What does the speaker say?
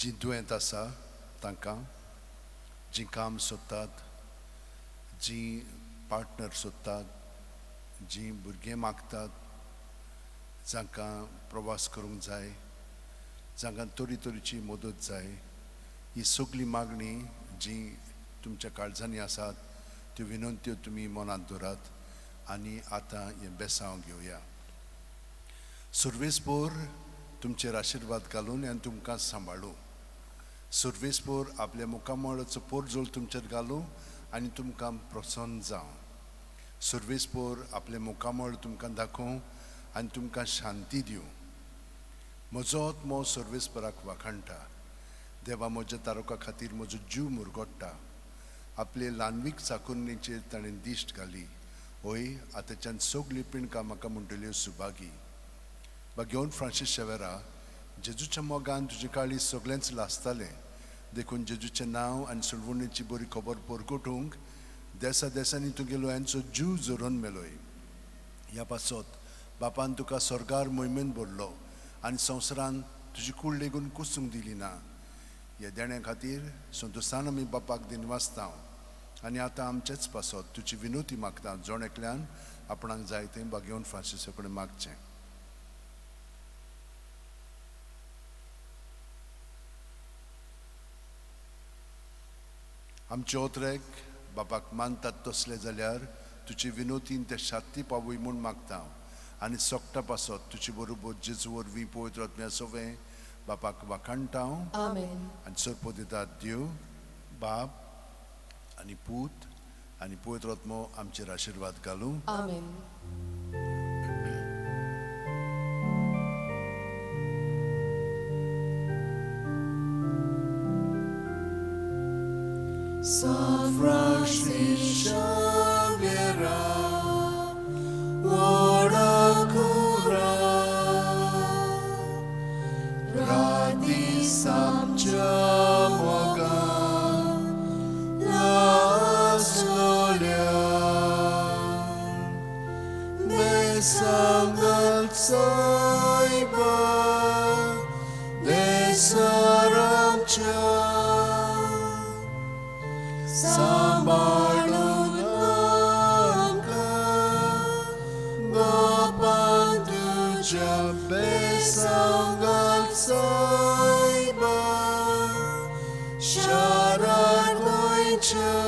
जीं दुयेंत आसा तांकां, जीं काम सोदतात, जीं पार्टनर सोदतात, जीं भुरगें मागतात, जांकां प्रवास करूंक जाय, जांकां तरी तरेची मदत जाय, ही सगळी मागणी जी तुमच्या काळजांनी आसात त्यो विनंत्यो तुमी मनांत दवरात आनी आतां हें बेसांव घेवया. सुर्वेसपोर तुमचेर आशिर्वाद घालून आनी तुमकां सांबाळूं. सुर्वेसपोर आपल्या मुखामळाचो पोरजोल तुमचेर घालूं आनी तुमकां प्रसन्न जावं. सुर्वेसपोर आपलें मुखामळ तुमकां दाखोवं आनी तुमकां शांती दिवं. म्हजो आत्मो सर्वेस्पराक वाखाणटा. देवा म्हज्या तारका खातीर म्हजो जीव मुरगोट्टा. आपले ल्हानवीक चाकुरणीचेर ताणें दिश्ट घाली. हय, आतांच्यान सगळीं पिणकां म्हाका म्हणटल्यो सुभागी. बागेवन फ्रांसीस शेवेरा, जेजूच्या मोगान तुजे काळी सगळेंच लासतालें, देखून जेजूचें नांव आनी सुळवणेची बरी खबर परगटूंक देसा देसांनी तुगेलो यांचो जीव झरोवन मेलोय. ह्या पासत बापान तुका स्वर्गार मोहिमेन भरलो आनी संवसारान तुजी कूड लेगून कुसूंक दिली ना. ह्या देण्या खातीर संतोसान आमी बापाक दिनवासता आनी आतां आमचेच पासत तुजी विनोती मागता. जण एकल्यान आपणाक जाय तें बागेवन फ्रांसिसा कडेन मागचें. आमचे ओतरेक बापाक मानतात तसले जाल्यार तुजी विनोतीन ते शांती पावय म्हूण मागता आनी सोकटा पासत तुजे बरोबर जेजू वरवीं पवित्र आत्म्या सवें बापाक वाखाणटा. आमेन. आनी सोरपो दितात देव बाप आनी पूत आनी पवित्र आत्मो आमचेर आशिर्वाद घालूं. आमेन. San Francis Xavier, ora cura, radis amcha mogan, laslolia, besangal saiba, besaramcha. सांबाळून आमकां बापान तुज्या बेसांगात सायबा शारार गोंयच्या.